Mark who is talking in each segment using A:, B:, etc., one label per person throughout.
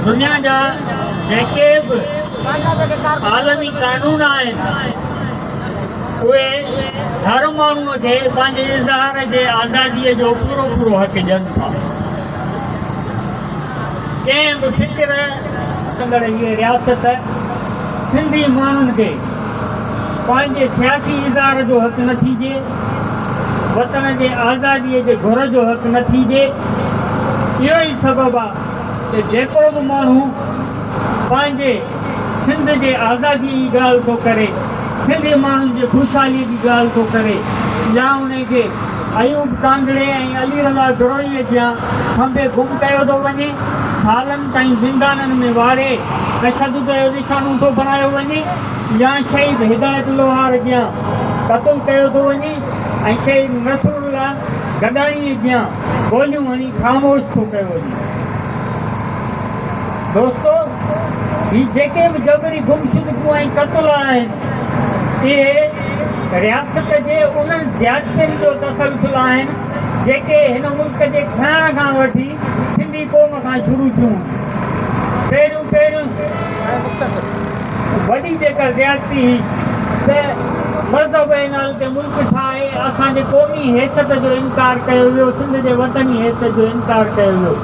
A: دنيا جا جيڪي به عالمي قانون آهن اهي هر ماڻهوء کي پنهنجي اظهار جي آزاديء جو پورو پورو حق ڏين ٿا. ڪنهن به فڪر ڪندڙ هيء رياست سنڌي ماڻهن کي پنهنجي سياسي اظهار جو حق نه ٿي ڏئي، وطن جي آزاديء جي گهر جو حق نه ٿي ڏئي. اهو ئي سبب آهي ته جيڪو به ماڻهو پنهنجي سنڌ جي آزاديء جي ڳالهه ٿو ڪري، سنڌي ماڻهن جي خوشحاليء جي ڳالهه ٿو ڪري يا انهي کي ايوب ڪانگڙي ۽ علي رضا بروهيء جيان کنڀي گم ڪيو ٿو وڃي، سالن تائين زندانن ۾ واڙي تشدد جو نشانو ٿو بڻايو وڃي يا شهيد هدايت لوهار جيان قتل ڪيو ٿو وڃي ۽ شهيد نصرالله گڏاڻيء جيان گوليون هڻي خاموش ٿو ڪيو وڃي. دوستو! هي جيڪي به جبري گمشدگيون ۽ قتل آهن، اهي رياست جي انهن زيادتين جو تسلسل آهن، جيڪي هن ملڪ جي ٺهڻ کان وٺي سنڌي قوم کان شروع ٿيون هيون. پهريون پهريون وڏي جيڪا زيادتي هئي ته مذهب جي نالي تي ملڪ ٺاهي اسان جي قومي حيثيت جو انڪار ڪيو ويو، سنڌ جي وطني حيثيت جو انڪار ڪيو ويو.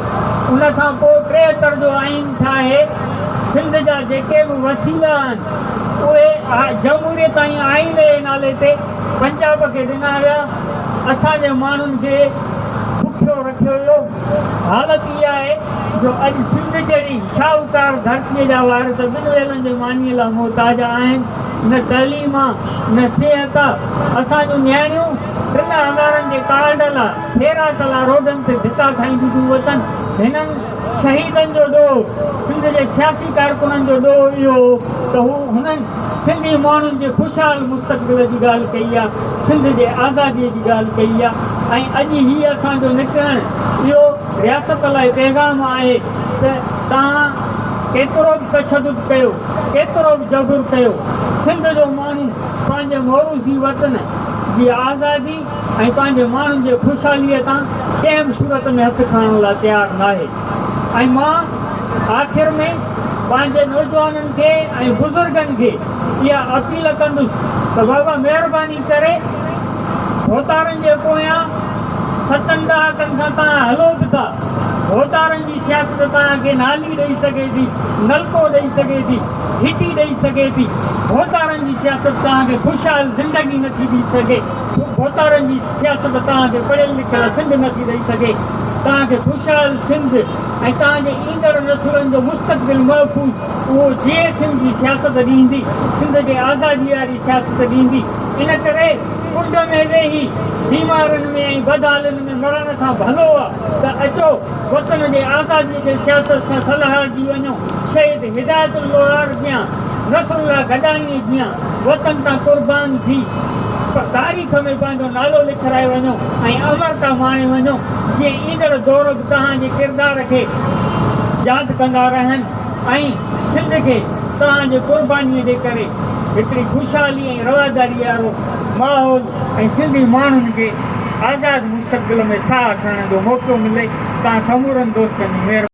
A: ان کان پوء 73 جو آئين ٺاهي سنڌ جا جيڪي به وسيلا آهن اهي جمهوريت ۽ آئين جي نالي تي پنجاب کي ڏنا ويا، اسان جي ماڻهن کي بکيو رکيو ويو. حالت اها آهي جو اڄ سنڌ جهڙي شاهوڪار ڌرتيء جا وارث ٻن ويلن جي مانيء لاء محتاج آهن، نه تعليم آ، نه صحت آ. اسان جون نياڻيون ٽن هزارن جي ڪارڊ لاء ڦيرا تلا روڊن تي ڌڪا کائينديون ٿيون وتن. هنن شهيدن جو ڏوهه، سنڌ جي سياسي ڪارڪنن جو ڏوهه اهو هو ته هو هنن سنڌي ماڻهن جي خوشحال مستقبل جي ڳالهه ڪئي آ، سنڌ جي آزاديء جي ڳالهه ڪئي آ ۽ اڄ هي اسان جو نڪرڻ اهو رياست لاء پيغام آهي ته توهان ڪيترو به تشدد ڪيو، ڪيترو به جبر ڪيو، سنڌ جو ماڻهو پنهنجي موروثي وطن جي آزادي ۽ پنهنجي ماڻهن جي خوشحاليء تان ڪنهن به صورت ۾ هٿ کڻڻ لاء تيار ناهي ۽ مان آخر ۾ پنهنجي نوجوانن کي ۽ بزرگن کي اها اپيل ڪندس ته بابا مهرباني ڪري ڀوتارن جي پويان ستن ڏهاڪن کان توهان هلو به ٿا، ڀوتارن جي سياست توهان کي نالي ڏئي سگهي ٿي، نلڪو ڏئي سگهي ٿي، هٽي ڏئي سگهي ٿي، ڀوتارن جي سياست توهان کي خوشحال زندگي نٿي ڏئي سگهي. ڀوتارن جي سياست توهان کي پڙهيل لکيل سنڌ نٿي ڏئي سگهي. توهان کي خوشحال سنڌ ۽ توهان جي ايندڙ نسلن جو مستقبل محفوظ اهو جيئي سنڌ جي سياست ڏيندي، سنڌ جي آزادي واري سياست ڏيندي. ان ڪري ڪنڊ ۾ ويهي بيمارين ۾ ۽ بدحالين ۾ مرڻ کان ڀلو آ ته اچو وطن جي آزادي جي سياست سان سلهاڙجي وڃو. شهيد هدايت اللوهار جيان، نصرالله گڏاڻيء جيان وطن تان قربان ٿي تاريخ ۾ پنهنجو نالو لکرائي وڃو ۽ امرتا ماڻي وڃو، جيئن ايندڙ دور به توهان جي ڪردار کي ياد ڪندا رهن ۽ سنڌ کي توهان جي قربانيء جي ڪري هڪڙي خوشحالي ۽ رواداريء وارو ماحول ۽ سنڌي ماڻهن کي آزاد مستقبل ۾ ساهه کڻڻ جو موقعو ملي. توهان سمورن دوستن جي مهرباني.